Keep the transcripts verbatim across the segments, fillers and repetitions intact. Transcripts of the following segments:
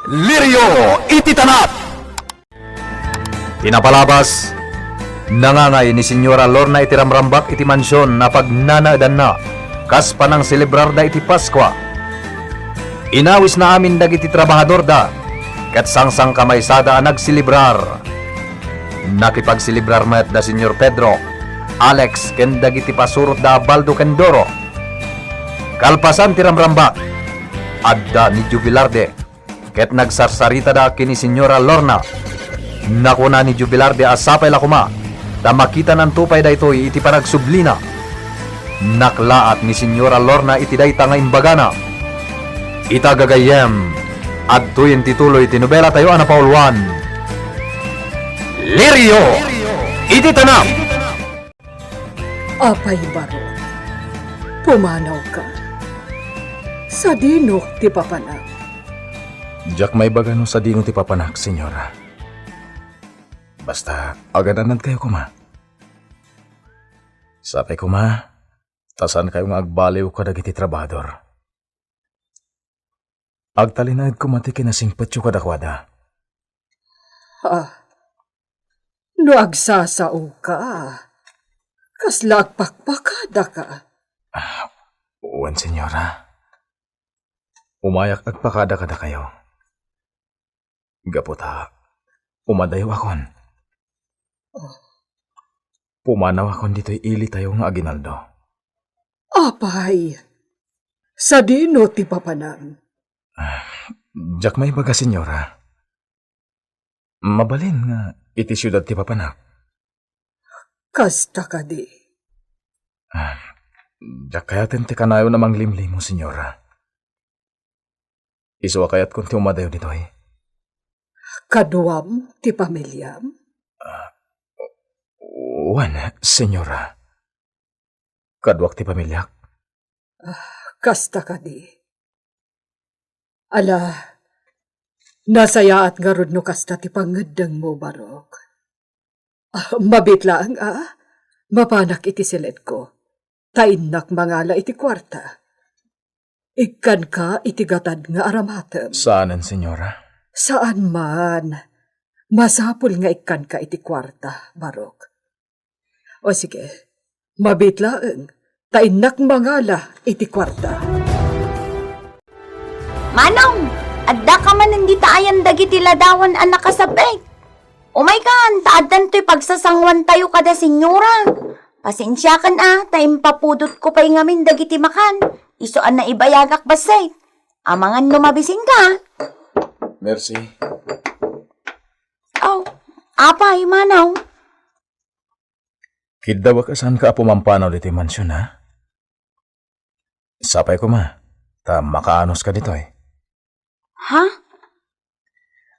Lirio iti tanap! Ti napalabas, nangangay ni Señora Lorna iti ramrambak iti mansion a pagnanaedanna kas panangselebrarda iti Paskua. Inawisna amin dagiti trabahadorda, ket sangsangkamaysada a nagselebrar. Nakipagselebrar met da Señor Pedro, Alex, ken dagiti pasurotda a Baldo ken Doro. Kalpasan ti ramrambak, adda ni Jubilarde, ket nagsarsaritada ken ni Señora Lorna. Nakuna ni Jubilarde a sapay la koma ta makitananto pay daytoy iti panagsublina. Naklaat ni Señora Lorna iti dayta nga imbagana. Ita gagayyem, adtoyen ti tuloy ti nobelatayo a napauluan, Lirio iti Tanap. Apay Barok, pumanawka. Sadino ti papanak? Diak maibaga no sadino ti papanak, Señora. Basta, agan-anadkayo koma. Sapay koma, ta saankayo nga agbaliw kadagiti trabahador. Agtalinaed koma ti kinasingpetyo kadakuada. Ah, no agsasaoka, kasla agpakpakadaka? Ah, wen, Señora. Umayak agpakada kadakayo. Gapu ta, umadayakon. Oh. Pumanawakon ditoy ilitayo nga aginaldo. Apay, sadino ti papanam? Ah, diak maibaga, Señora. Mabalin nga iti siudad ti papanak. Kasta kadi? Ah, diak kayaten ti kanayon a manglimlimo, Señora. Isu a kayatkon ti umadayo ditoy. Kaduam ti pamiliam? Ah, wen, Señora. Kaduak ti pamiliak. Ah, kasta kadi? Ala, nasayaat ngarud no kasta ti pangngeddengmo, Barok. Ah, mabit laeng a mapanak iti siledko, ta innak mangala iti kuarta. Ikkanka iti gatad nga aramatem. Saanen, Señora. Saan man. Masapul nga ikkanka iti kuarta, Barok. O sige, mabit laeng, ta innak mangala iti kuarta. Manong, addaka manen dita ayan dagiti ladawan a nakasabek? Umaykan, ta addantoy pagsasanguantayo kada senyora. Pasensiakan a, ta impapudotko pay ngamin dagiti makan. Isu a naibayagak bassit. Amangan no mabisinka. Mercy. Aw, apay, Manong? Kiddawak a saanka a pumampanaw ditoy mansion, ha? Sapay koma, ta makaanoska ditoy. Ha?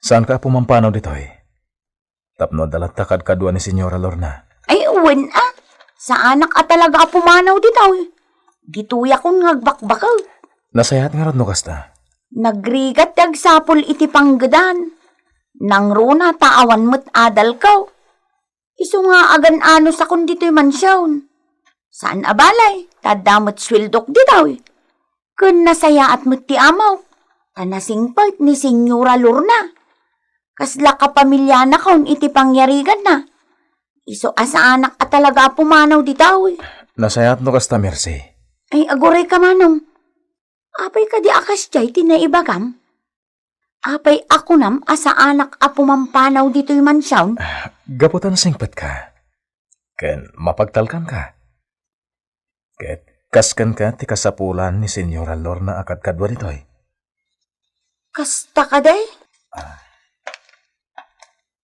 Saanka a pumampanaw ditoy? Tapno adda latta kadkadua ni Señora Lorna. Ay, wen a. Saanak a talaga a pumanaw ditoy. Ditoyakon nga agbakbakek. Nasayaat ngarud no kasta. Nagrigat ti agsapul iti panggedan. Nangruna ta awan met adalko. Isu nga agan-anosakon ditoy mansion. Saan a balay, ta adda met sueldok ditoy. Ken nasayaat met ti amok, ta nasingpet ni Señora Lorna. Kasla kapamilianakon iti pangyariganna. Isu a saanak a talaga a pumanaw ditoy. Nasayaat no kasta, Mercy. Ay, agurayka, Manong. Apay kadi a kasdiay ti naibagam? Apay a kunam a saanak a pumampanaw ditoy mansion? Ah, gapu ta nasingpetka. Ken mapagtalkanka. Ket kas kenka ti kasapulan ni Señora Lorna a kadkadua ditoy. Kasta kadi? Ah.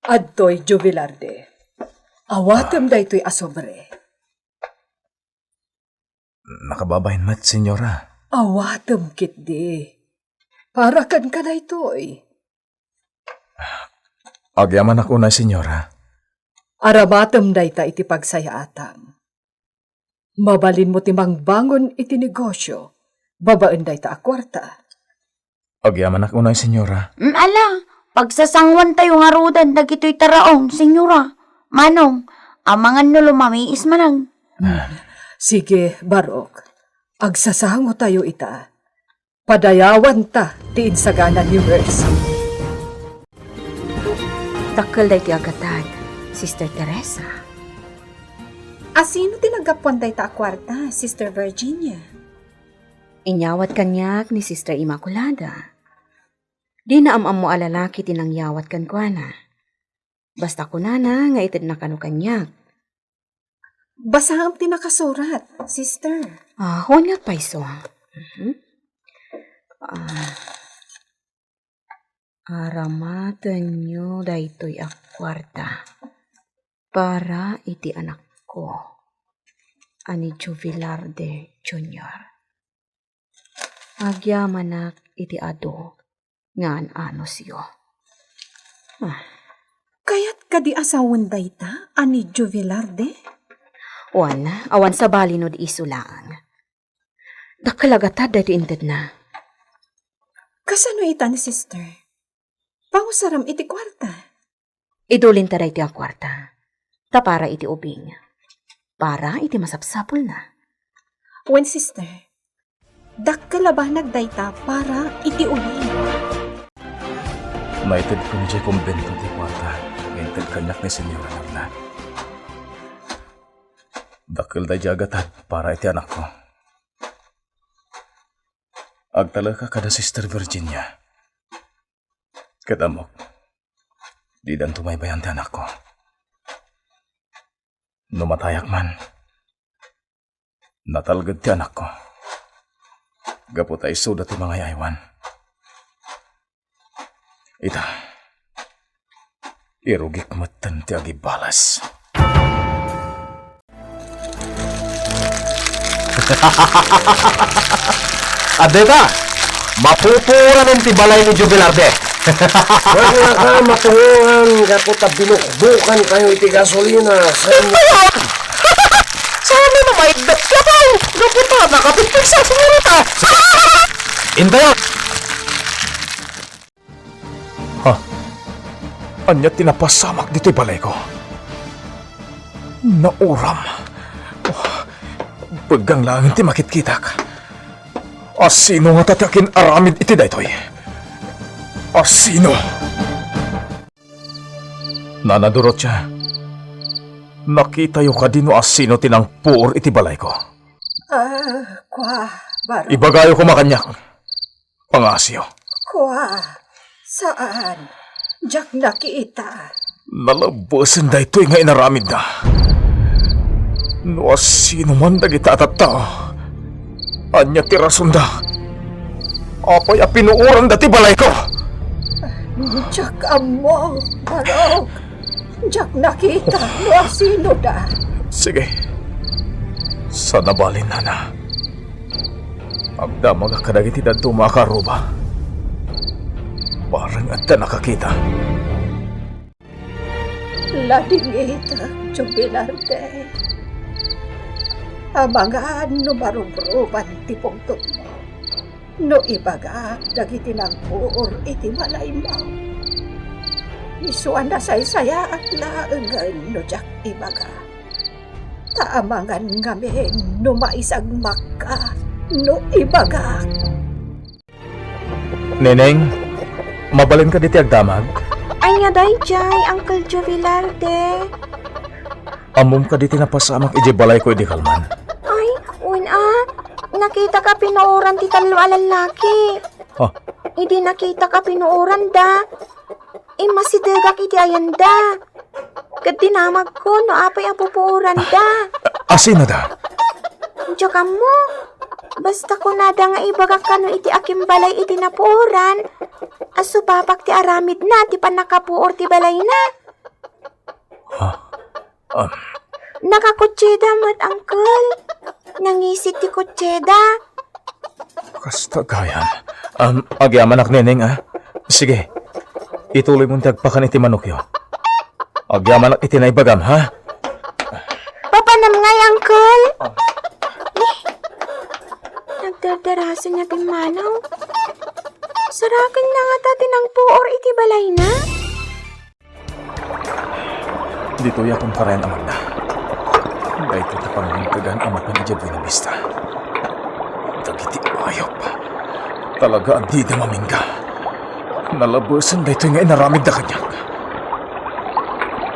Adtoy, Jubilarde. Awatem daytoy a sobre. Nakababain met, Señora. Awatem ketdi. Para kenka daytoy. Agyamanak unay, Señora. Aramatem dayta iti pagsayaatam. Mabalinmo ti mangbangon iti negosio babaen dayta a kuarta. Agyamanak unay, Señora. Mm, ala, pagsasanguantayo ngaruden dagitoy taraon, Señora. Manong, amangan no lumamiis manen. Ah. Sige, Barok. Agsasangotayo ita. Padayawanta ti insagana ni Mercy. Dakkel daytoy a gatad, Sister Teresa. Asino ti naggapuan dayta a kuarta, Sister Virginia? Inyawat kaniak ni Sister Immaculada. Dina am-ammo a lalaki ti nangyawat kenkuana. Basta kunana nga itedna kano kaniak. Basaem ti nakasurat, sister. Ah, wen nga payso. Mhm. Ah, aramatenyo daytoy a kuarta para iti anakko a ni Jovelarde Junior. Agyamanak iti adu nga an-anusyo. Ah. Kayat kadi a sawen dayta a ni Jovelarde? Wen, awan sabali no di isu laeng. Dakkel a gatad daytoy intedna. Kasano ita ni sister? Pausarem iti kuarta. Idulinta daytoy a kuarta. Ta para iti ubing. Para iti masapsapulna. Wen, sister, dakkel a banag dayta para iti ubing. Naitedko idiay kumbento ti kuarta nga inted kaniak ni Señora Lorna. Dakkel daydiay a gatad para iti anakko. Agtalekak kada Sister Virginia. Ket ammok, didanto maibay-an ti anakko. No matayak man, natalged ti anakko. Gapu ta isuda ti mangay-aywan. Ita, irugik metten ti agibalas. Adda ita, mapupuoran ti balay ni Jovelarde. Wen, nga ka matungoan gapu ta binukbukan kayo iti gasolina. Saan mo? Saan mo mamaigdat ka ba? Gapu ta nakapigpigsa, senyorita. Intayo. Ha? Ania ti napasamak ditoy balayko? Nauram. Oh, biggang laeng ti makitkitak. Asino ngata ti akin-aramid iti daytoy? Asino? Nana Dorotia, nakitayo kadi no asino ti nangpuor iti balayko? Ah, kua, Barok. Ibagayo koma kaniak. Pangaasiyo. Kua, saan. Diak nakita. Nalabesen daytoy nga inaramidda. No asino man dagita a tattao, ania ti rasonda? Apay a pinuoranda ti balayko? Diak ammo, Barok. Diak nakita no asinoda. Sige. Saan a balin, nana. Agdamagak kadagiti dadduma a kaarruba. Bareng adda nakakita. Ladingitek, Jovelarde. Amangan no marubruban ti pungtotmo. No ibagak dagiti nangpuor iti balaymo, isuna a nasaysayaat laengen no diak ibaga. Ta amangan ngamin no maisagmakka no ibagak. Neneng, mabalinka diti agdamag? Ania daydiay, Uncle Jovelarde? Ammom kadi ti napasamak idiay balayko idi kalman? Ay, wen a. Nakitak a pinuoran ti tallo a lallaki. Ha? Idi nakitak a pinuoranda, immasidegak iti ayanda. Ket dinamagko no apay a pupuoranda. Asinoda? Diak ammo. Basta kunada nga ibagak kano iti akimbalay iti napuoran, a supapak ti aramidna ti pannakapuor ti balayna. Ha? Um. Nakakutsida met, Uncle. Nangisit ti kutsida. Kasta gayam. Um, agyamanak, Neneng, a. Sige. Ituloymon ti agpakan iti manokyo. Agyamanak iti naibagam, ha? Papanam ngay, Uncle? Eh, nagdardarasen nga pimmanaw. Saraken na ngata ti nangpuor iti balayna? Ditoy a kunkarayan a magna. Daytoy ti panglinteg a mapan idiay Buena Vista. Dagiti ayup. Talaga a dida mamingga. Nalabesen daytoy nga inaramidda kaniak.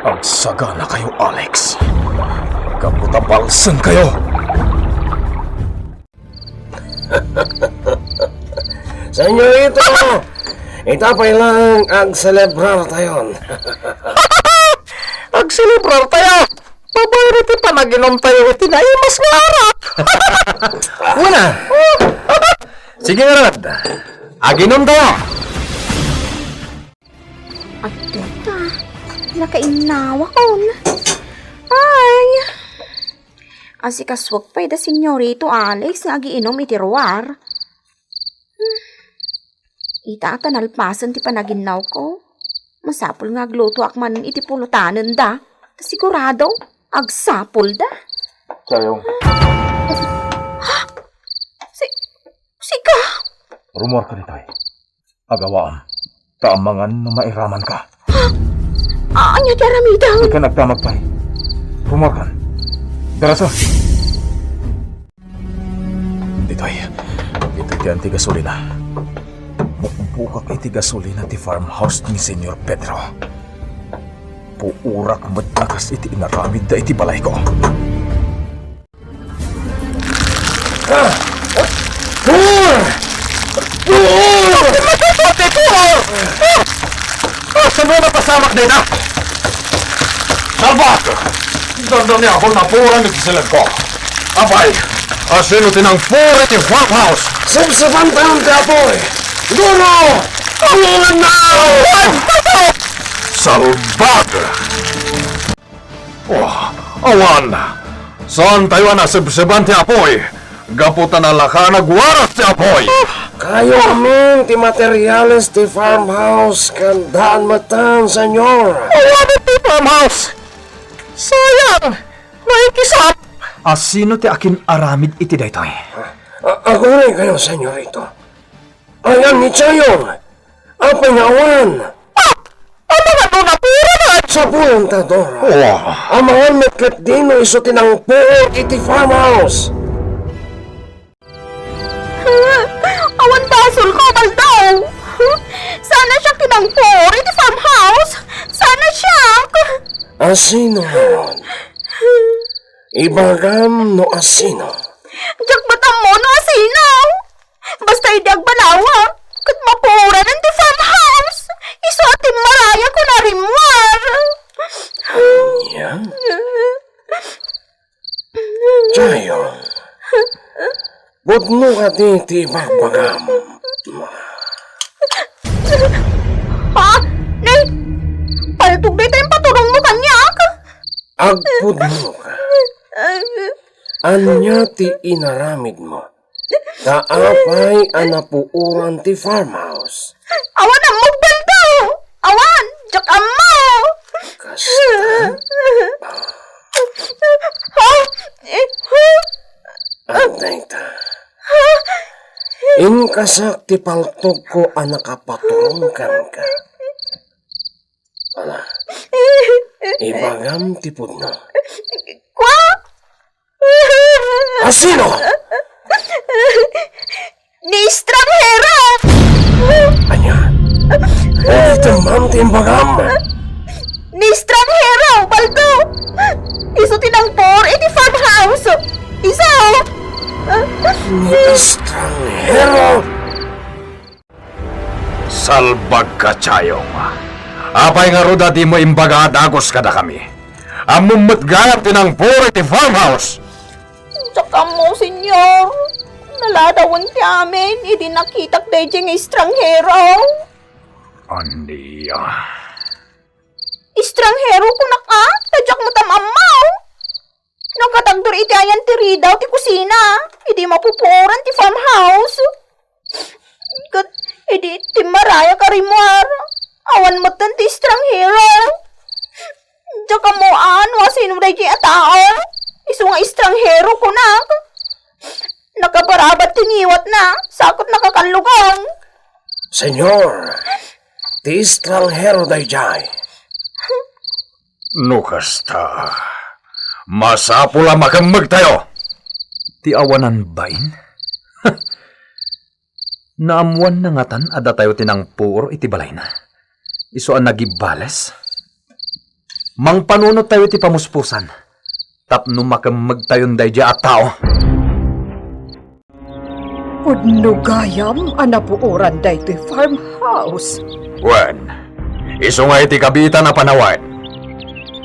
Agsagana kayo, Alex. Gapu ta balsen kayo. Senyorito, ita pay lang agselebrar tayon. Agselebrar tayo? Babaen iti panaginom tayo iti naimas nga arak. Wen a. Sige ngarud. Aginom tayo. Adda ta. Nakainnawakon. Ay. Asikasuek pay da Senyorito Alex nga agiinom iti ruar. Hmm. Ita ta nalpasen ti panaginnawko. Masapul nga aglutoak manen iti pulutanenda. Ta sigurado, agsapulda. Chayong. Ha? Si, sika? Rumuarka ditoy. Agawaam, ta amangan no mairamanka. Ah, ania ti aramidem? Dika nagdamag pay. Rumuarkan. Darasa. Ditoy. Ditoy ti anti gasolina. Bukbukak iti gasolina ti farmhouse ni Senyor Pedro. Puurak met a kas iti inaramidda iti balayko. Ah! Dur! Dur! Dur! Ah, saan mo napasamak dita? Salbak! Dandani ako napuran iti siled ko. Apay, asino ti nangpuri iti farmhouse? Sebsebantayon ti apoy! Duro! Awangan na! Salbak! Oh, awan! Saantayo a nasebseban ti apoy, gapu ta nalaka nagwaras ti apoy! Kayo amin ti materiales ti farmhouse, ken daan metten, Senyor. Awan ti farmhouse! Sayang! Naikisap! Asino ti akin-aramid iti daytoy? A-, aguray kayo, Senyorito. Ayan ni Chayong. Apay nga awan? Ah! Amangan no napuran! Sapulenta, Dora. Wa. Amangan met ketdi no isu ti nangpuor iti farmhouse. Awan basolko, Baldo. Saan a siak ti nangpuor iti farmhouse. Saan a siak. Asino ngamin? Ibagam no asino. Diak met ammo no asino. Basta idi agbalawak, ket mapuoran ti farmhouse. Isu a timmarayakon a rimmuar. Ania? Chayong, pudno kadi ti ibagbagam? Ha? Nay, paltog dayta impaturongmo kaniak. Agpudnoka. Ania ti inaramidmo? Ta apay a napuoran ti farmhouse? Awan ammok, Baldo! Awan! Diak ammo! Kasta? Ha? Eh, ha? Adda ita. Inkasak ti paltogko a nakapaturong kenka. Ala, ibagam ti pudno. Kua? Asino? Ni estranghero! Ania? Ulitem man ti imbagam! Ni estranghero, Baldo! Isu ti nangpuor iti farmhouse! Isu! Ni estranghero! Salbagka, Chayong. Apay ngarud a dimo imbaga a dagus kadakami? Ammom met gayam ti nangpuor iti farmhouse. Diak ammo, Senyor. Naladawen ti amin idi nakitak daydiay nga estranghero. Ania? Estranghero kunak a, ta diak met am-ammo. Nakatagder iti ayan ti ridaw ti kusina, idi mapupuoran ti farmhouse. Ket idi timmarayak a rimmuar, awan metten ti estranghero. Diak ammo no asino daydiay a tao. Isu nga estranghero, kunak. Nakabarabat ti ngiwatna, sa ket nakakallugong. Senyor, ti estranghero daydiay. No kasta, masapul a makemmegtayo. Ti awanan bain? Naammoanna ngatan a datayo ti nangpuor iti balayna. Isu a nagibales? Mangpanunottayo iti pamuspusan tapno makemmegtayon daydiay a tao. Pudno gayam a napuoran daytoy farmhouse. Wen, isu nga iti kabiitan a panawen,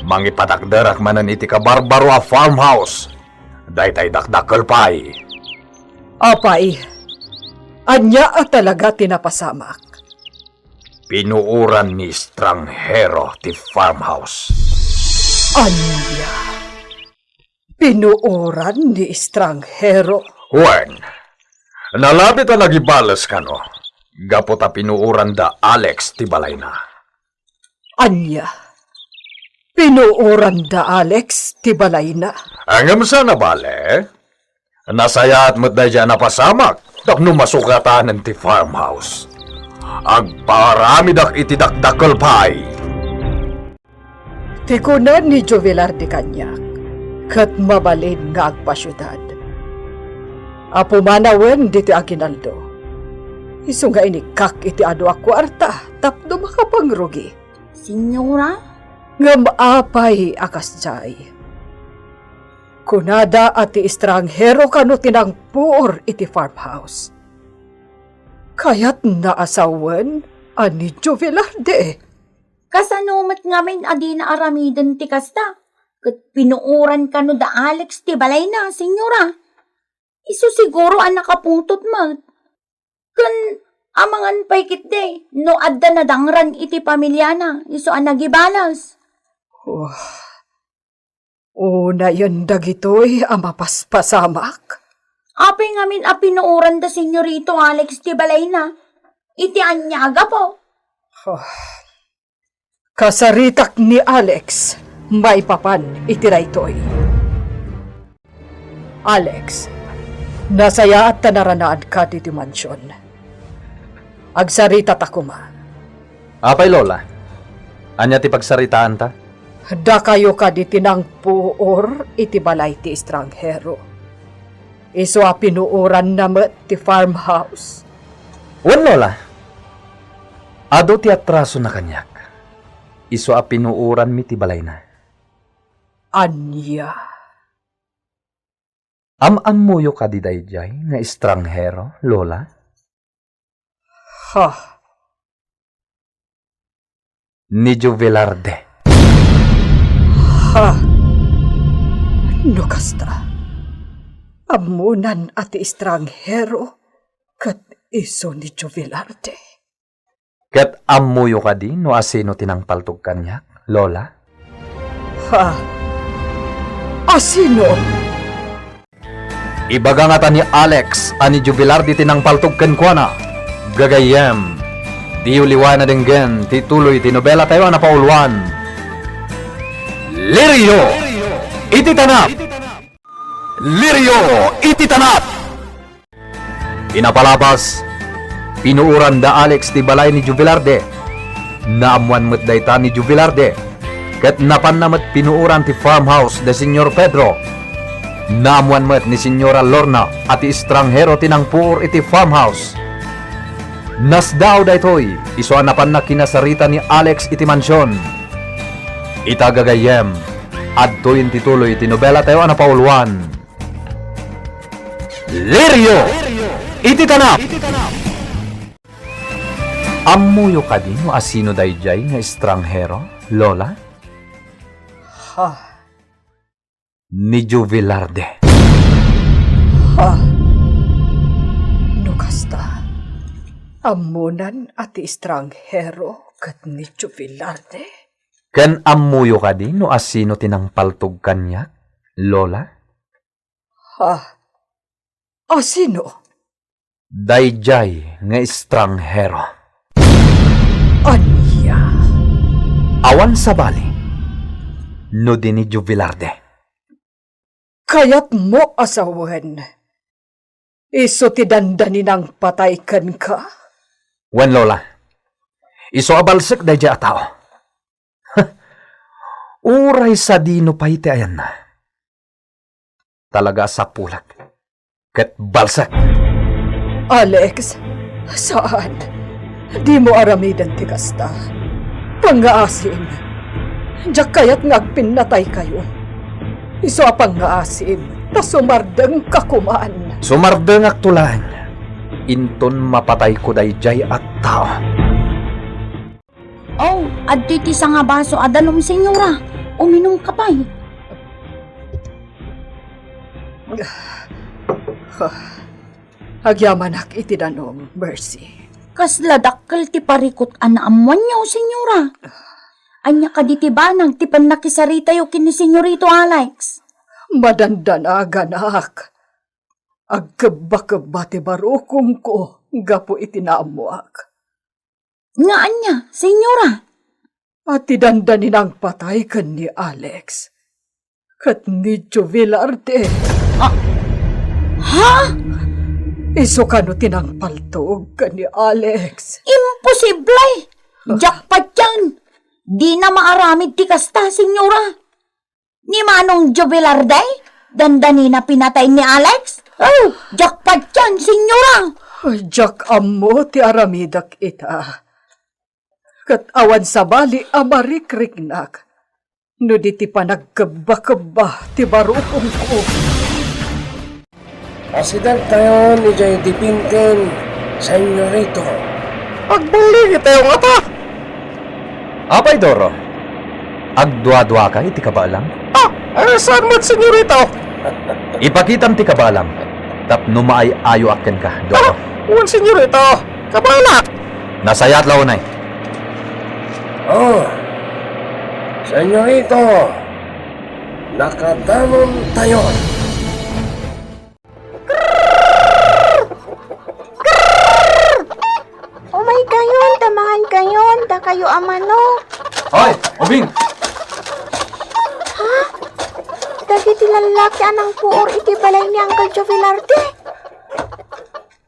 mangipatakderak manen iti kabarbaro a farmhouse daytay dakdakkel pay. Apay, ania a talaga ti napasamak? Pinuoran ni estranghero ti farmhouse. Ania? Pinuoran ni estranghero? Wen, nalabit a nagibales kano gapu ta pinuoran da Alex ti balayna. Ania? Pinuoran da Alex ti balayna? Ngem saan a bale, nasayaat met daydiay a napasamak tapno masukatanen ti farmhouse. Agparamidak iti dakdakkel pay. Ti kuna ni Jovelarde kaniak, ket mabalin nga agpasiudad. Apo manawen ditoy aginaldo. Isu nga inikkak iti adu a kuarta tapno makapangrugi. Senyora? Ngem apay a kasdiay? Kunada a ti estranghero kano ti nangpuor iti farmhouse. Kayatna a sawen a ni Jovelarde. Kasano met ngamin a dina aramiden ti kasta? Ket pinuoran kano da Alex ti balayna, senyora. Isu siguro a nakapungtot met. Ken amangan pay ketdi no adda nadangran iti pamiliana, isu a nagibalas. Oh, unayen dagitoy a mapaspasamak? Apay ngamin a pinuoran da Senyorito Alex ti balayna? Iti ania a gapu? Oh, kasaritak ni Alex maipapan iti daytoy. Alex, nasayaat ta naranaadka ditoy mansion. Agsaritata koma. Apay, Lola? Ania ti pagsaritaanta? Dakayo kadi ti nangpuor iti balay ti estranghero. Isu a pinuoranna met ti farmhouse. Wen, Lola. Adu ti atrasona kaniak. Isu a pinuoranmi ti balayna. Ania? Am-ammoyo kadi daydiay nga estranghero, Lola? Ha? Ni Jovelarde. Ha? No kasta, ammonan a ti estranghero ket isu ni Jovelarde. Ket ammoyo kadi no asino ti nangpaltog kaniak, Lola? Ha? Asino? Ibaga ngata ni Alex a ni Jovelarde ti nangpaltog kenkuana. Gagayyem, diyo liwayan a denggen ti tuloy ti nobelatayo a napauluan, Lirio iti Tanap! Lirio iti Tanap! Iti napalabas, pinuoran da Alex ti balay ni Jovelarde. Naammoan met dayta ni Jovelarde. Ket napanna met pinuoran ti farmhouse da Señor Pedro. Naammoan met ni Señora Lorna a ti estranghero ti nangpuor iti farmhouse. Nasdaaw daytoy, isu a napanna kinasarita ni Alex iti mansion. Ita gagayyem, adtoyen ti tuloy ti nobelatayo a napauluan. Lirio iti Tanap! Ammoyo kadi no asino daydiay nga estranghero, Lola? Ha? Ni Jovelarde. Ha? No kasta, ammonan a ti estranghero ket ni Jovelarde? Ken ammoyo kadi no asino ti nangpaltog kaniak, Lola? Ha? Asino? Daydiay nga estranghero. Ania? Awan sabali no di ni Jovelarde. Kayatmo a sawen, isu ti dandaninang patay kenka? Wen, Lola. Isu a balsek daydiay a tao. Uray sadino pay ti ayanna. Talaga a sapulek ket balsek. Alex, saan. Dimo aramiden ti kasta. Pangngaasim. Diak kayat nga agpinnataykayo. Isu a pangngaasim, ta sumardengka koman. Sumardengakto laeng. Inton mapatayko daydiay a tao. Oh, adtoy ti sangabaso a danum, Senyora. Uminumka pay. Agyamanak iti danum, Mercy. Kasla dakkel ti parikut a naammoanyo, Senyora. Ania kadi ti banag ti pannakisaritayo ken ni Senyorito Alex? Madandanaganak. Agkebbakebba ti barukongko gapu iti naammoak. Nga ania, Senyora? A ti dandani nangpatay ken ni Alex ket ni Joe Velarde. Ah, ha? Isu kano ti nangpaltog ken ni Alex? Imposible! Diak patian! Dina maaramid ti kasta, Senyora. Ni Manong Joe Velarde? Dandanina pinatay ni Alex? Oh, diak patian, Senyora! Ay, diak ammo ti aramidek ita. Ket awan sabali a marikriknak no di ti panagkebbakebba ti barukongko. Asidegtayon idiay dipintin, Senyorito. Agballigitayo ngata. Apay, Doro? Agduaduaka iti kabaelam? Ah, eh, saan met, Senyorito? Ipakitam ti kabaelam tapno maay-ayoak kenka, Doro. Ah, wen, Senyorito. Kabaelak. Nasayaat la unay. Oh, Senyorito, nakadanontayon. Umaykayon, ta mangankayon, dakayo a manok. Hoy, ubing! Ha? Dagiti lallaki a nangpuor iti balay ni Uncle Joe Velarde.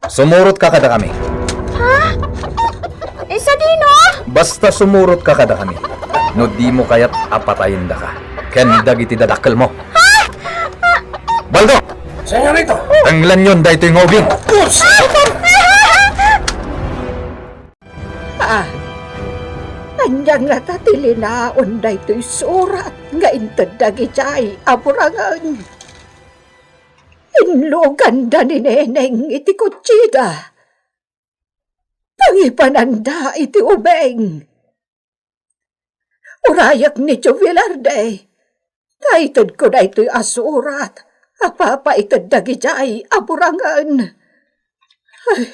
Sumurotka kadakami. Ha? Eh, sadino? Basta sumurotka kadakami. No dimo kayat a patayendaka ken dagiti dadakkelmo. Baldo! Senyorito! Tenglanyon daytoy nga ubing! Pus! Ah, ania ngata ti linaon daytoy surat nga inted dagidiay a burangen? Inluganda ni Neneng iti kutsida. Pangipananda iti ubing. Urayek ni Joe Velarde, ta itedko daytoy a surat a papaited dagidiay a burangen. Ay,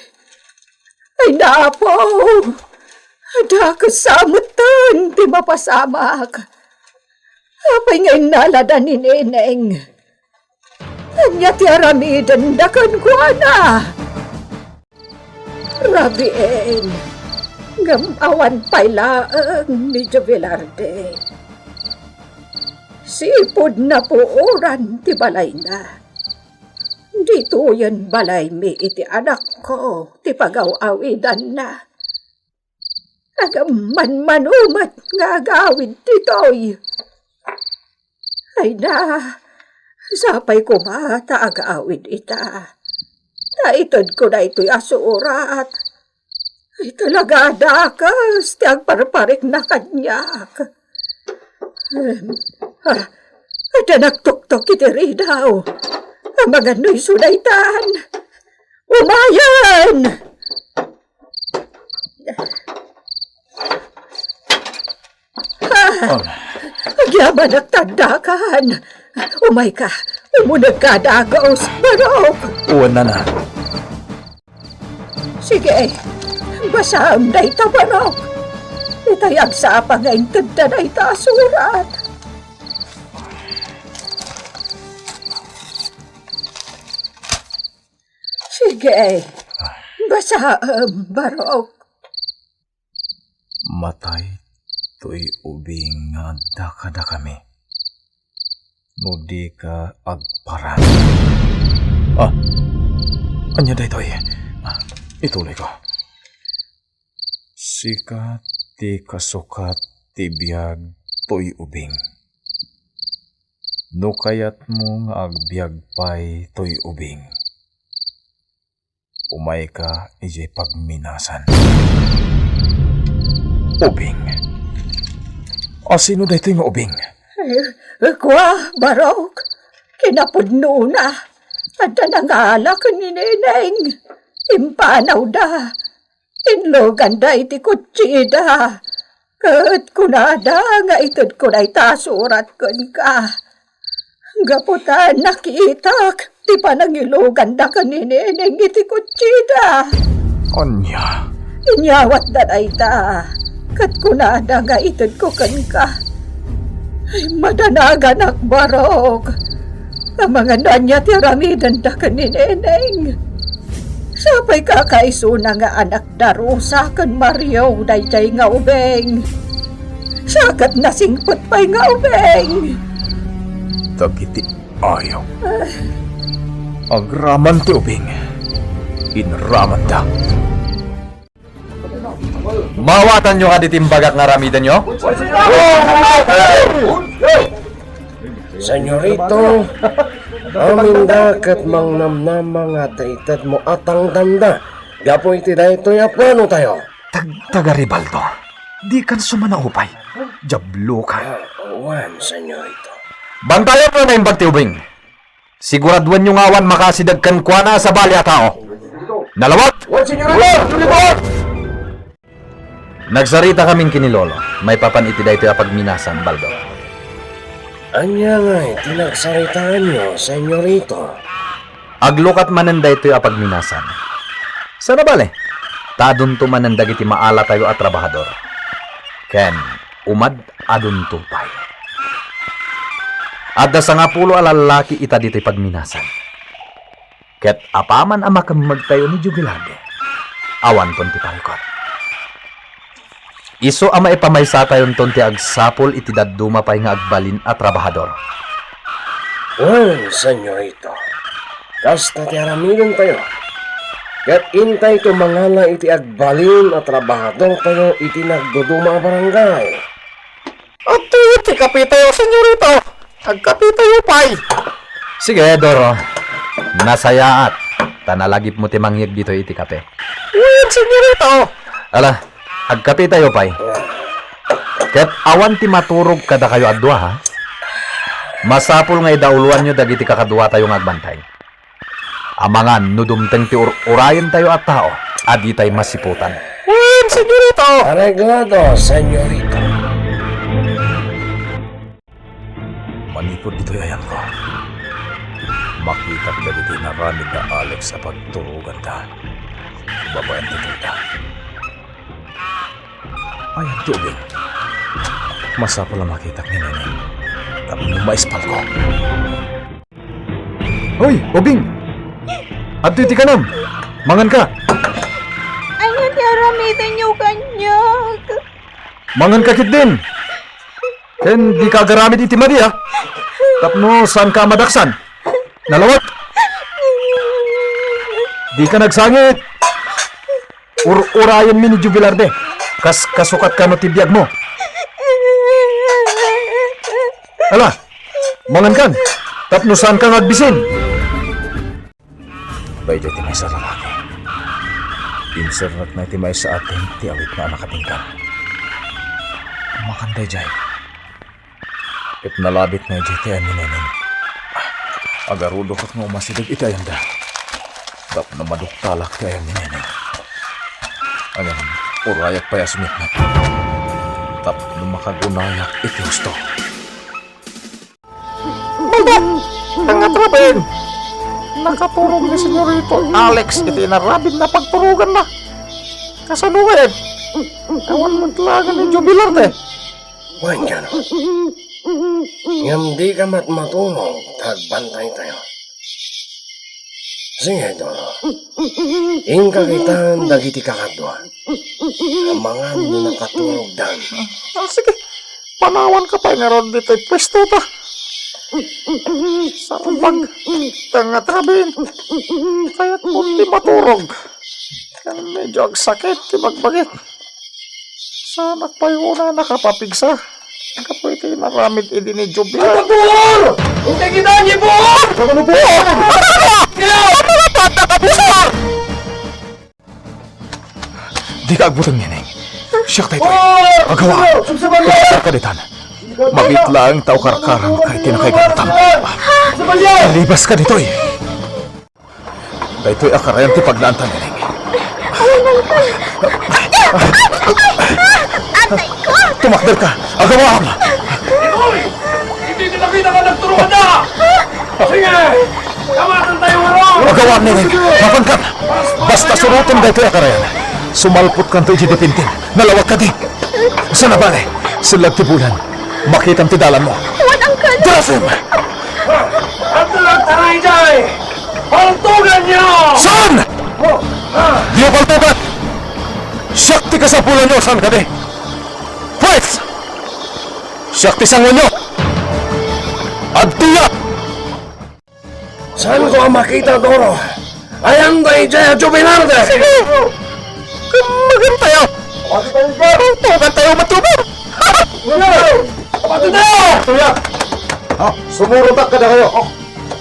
ay, napo! Dakes sa metten ti mapasamak. Apay nga innalada ni Neneng? Ania ti aramidenda kenkuana? Rabiin, ngem awan pay laeng ni Joe Velarde. Sipud napuoran ti balayna. Ditoyen balaymi iti anakko ti pagaw-awidanna. Ngem manmano met nga agawid ditoy. Ay na, sapay koma ta agawid ita. Ta itedko daytoy a surat. Ay, talaga, dakes ti agparparikna kaniak. Em, ah, adda nagtuktok iti ridaw. Amangan no isu daytan. Umayen! Ah, agyamanak ta addakan. Umayka, umunegka a dagus, Barok. Wen, nana. Sige, basaem dayta, Barok. Itay agsapa nga intedda dayta a surat. Sige, basaem, Barok. Matay toy ubing nga adda kadakami no dika agparan. Ah, ania daytoy? Ah, ituloyko. Sika ti kasukat ti biag toy ubing. No kayatmo nga agbiag pay toy ubing, umayka idiay pagminasan. Ubing. A sino daytoy nga ubing? Eh, kua, Barok, kinapudnona. Adda nangala ken ni Neneng. Impanawda. Inluganda iti kutsida. Ket kunada nga itedko dayta a surat kenka. Gapu ta nakitak ti panangiluganda ken ni Neneng iti kutsida. Ania? Inyawatda dayta, ket kunada nga itedko kenka. Ay, madanaganak, Barok. Amangan no ania ti aramidenda ken ni Neneng. Sapay kakaisuna nga anak da Rosa ken Mario daydiay nga ubing. Sa ket nasingpet pay nga ubing. Dagiti ayawko. Agraman ti ubing. Inramanda. Maawatanyo kadi ti imbagak nga aramidenyo? Senyorito, aminda ket mangnamnama nga adda itedmo a tangdanda gapu iti daytoy a planotayo. Tag-, taga-Ribaldo, dikan sumanaupay. Diabloka. Ah, wen, senyorito. Bantayanyo naimbag ti ubing. Siguraduanyo nga awan makasideg kenkuana a sabali a tao. Nalawag! Wen, senyorito! Nagsarita kamin ken ni Lolo maipapan iti daytoy a pagminasan, Baldo. Ania ngay ti nagsaritaanyo, senyorito? Aglukat manen daytoy a pagminasan. Sana bale, ta adunto manen dagiti maalatayo a trabahador. Ken umad-adunto pay. Adda sangapulo a lallaki ita ditoy pagminasan. Ket apaman a makemmegtayo ni Jubilarde, awanton ti parikut. Isu a maipamaysatayonton ti agsapul iti dadduma pay nga agbalin a trabahador. Wen, senyorito, kasta ti aramidentayo. Ket intayto mangala iti agbalin a trabahadortayo iti nagduduma a barangay. Adtoy ti kapetayo, senyorito. Agkapetayo pay. Sige, Doro. Nasayaat. Ta nalagipmo ti mangyeg ditoy iti kape. Wen, senyorito. Ala, agkapetayo pay. Ket awan ti maturog kadakayo a dua, ha? Masapul nga idauloanyo dagiti kakaduatayo nga agbantay. Amangan no dumteng ti ur-urayentayo a tao a ditay masiputan. Wen, senyorito! Areglado, senyorito. Manipud ditoy ayanko, makitak dagiti inaramid da Alex a pagturoganda babaen ti tolda. Ayan ti ubing. Masapul a makitak ni Neneng tapno maispalko. Hoy, ubing! Adtoy ti kanam! Manganka! Ania ti aramidenyo kaniak? Manganka ketdin! Ken dika agaramid iti madi, a? Tapno saanka a madaksan. Nalawag! Dika nagsangit! Ur-urayenmi ni Jubilarde. Kas-, kasukat kano ti biagmo. Ala, mangankan, tapno saanka nga agbisin. Daydiay ti maysa a lalaki. Inserrekna iti maysa a tent ti awitna a nakabingkal. Makan daydiay. Ket nalabitna idiay ti ayan ni Neneng. Agarudokak nga umasideg iti ayanda tapno maduktalak ti ayan ni Neneng. Ngem urayak pay a sumitnget tapno makagunayak iti husto. Baldak! Nangatraben! Nakaturog ni Senyorito Alex iti inaramidna a pagturoganna. Kasano ngayen? Awan met laengen ni Jubilarte. Wen kano. Ngem dika met maturog ta agbantaytayo. Sige, Doro. Inka kitaan dagiti kakadua. Amangan no nakaturogdan. Ah, sige. Panawanka pay ngarud ditoy puesto ta. Sarbag. Nangatraben. Kayatko ti maturog. Ken medyo agsakit ti bagbagik. Saanak pay unay a nakapapigsa gapu iti inaramid idi ni Jubilar. Adda puor! Intay kita ni puor! Ano puor? Dika agbuteng, Neneng. Siak daytoy. Puor! Agawa. Ano? Subsuban mo! Kaditan. Mabiit laeng ta ukarkaramka iti nakaigaputam. Libaska ditoy. Daytoy a karayan ti paglaantan, Nining. Atay ko! Tumakderka! Agawam! Itoy! Iti tinakita nga nagturukan na! Sige! Kamatan tayo nga ron! Agawam, Nining! Mapankan! Basta surotem daytoy a karayan. Sumalpotkanto iti dipintin. Nalawag kadi. Sana bale, sellag ti bulan. Makitam ti dalanmo. Wan, Uncle. Darasem! Adda lang taray jay! Paltuganyo! Saan? Diyo paltugan! Siak ti kasapulanyo, saan kadi? Pwes! Siak ti sanguanyo! Adtoya! Saanko a makita, Doro? Ayanto idiay a Jubilarde! Sige! Kammagantayo! Paltugantayo, matubang! Patitayo! Tuyak! Ha? Sumurotak kadakayo.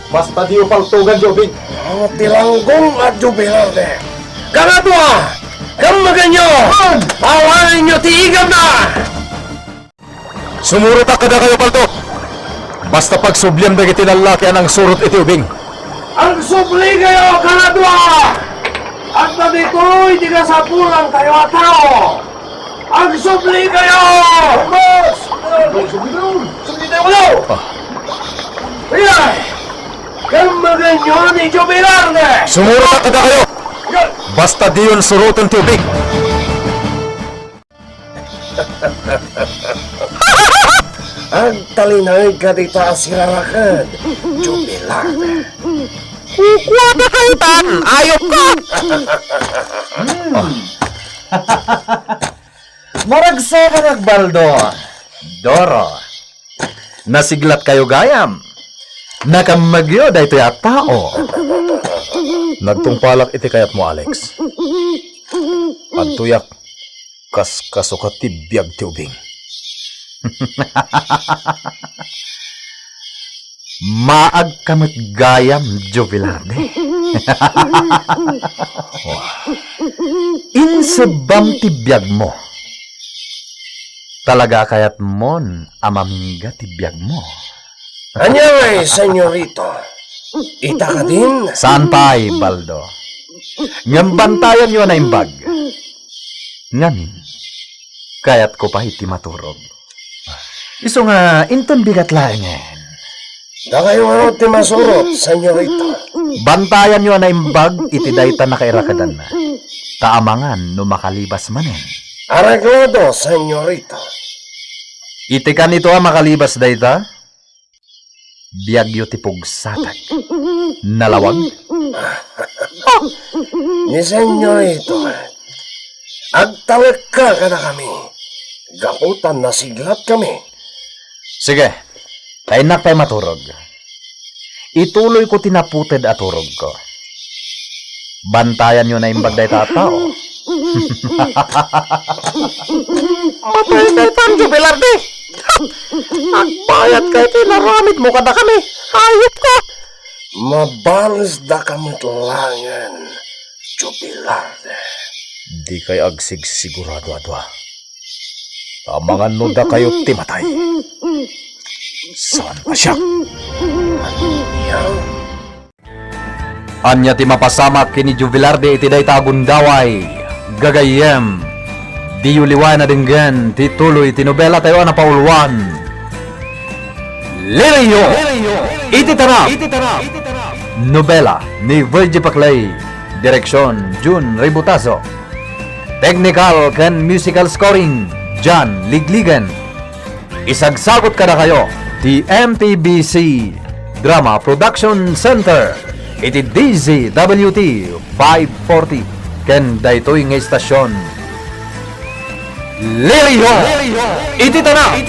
Basta diyo paltugan, Jobing. Ang tilanggong a Jubilarde. Kangadua! Kammaganyo! Awarenyo ti igabna! Sumurotak kadakayo, palto. Basta pagsubliam dagiti lallaki a nangsurot iti ubing. Agsubli kayo, kangadua! Adda ditoy ti kasapulantayo a tao! Agsubli kayo! Sumitayo kayo! Ay! Kammaganyo ni Jubilarde! Sumurotak kadakayo! Basta diyon suroten ti ubing. Agtalinaedka dita a siraraked, Jubilarde. Kukuada kaytan, ayokka! Maragsakan, Agbaldo, Doro. Nasiglatkayo gayam. Nakammegyo daytoy a tao. Nagtungpalak iti kayatmo, Alex. Adtoyak. Kaskasuka ti biag ti ubing. Maagka met gayam, Jubilarde. Insebbam ti biagmo. Talaga a kayatmon a mamingga ti biagmo. Ania ngay, senyorito? Ita kadin? Saan pay, Baldo. Ngem bantayanyo a naimbag. Ngamin, kayatko pay ti maturog. Isu nga, inton bigat laengen. Dakayo ngarud ti masurot, senyorito. Bantayanyo a naimbag iti dayta nakairakedanna. Ta amangan no makalibas manen. Areglado, senyorito. Iti kanito a makalibas dayta, biagyo ti pugsatek. Nalawag? Ni senyorito, agtalekka kadakami. Gapu ta nasiglatkami. Sige, ta innak pay maturog. Ituloyko ti naputed a turogko. Bantayanyo a naimbag dayta a tao. Matay daytan, Jubilarde! Agbayadka iti inaramidmo kadakami! Hayopka! Mabalisdaka met laengen, Jubilarde. Dikay agsigsigurado a dua. Amangan no dakayo ti matay. Saan a siak? Ania ti mapasamak ken ni Jubilarde iti dayta a gundaway? Gagayyem, diyo liwayan a denggen ti tuloy ti nobelatayo a napauluan, Liriyo iti Tanab. Nobela ni Virgie Paclay. Direksion, Jun Ributazo. Technical ken musical scoring, John Ligligan. Isagsagut kadakayo ti M P B C Drama Production Center iti D Z W T five forty ken daytoy nga istasyon, Liriyo iti Tanab.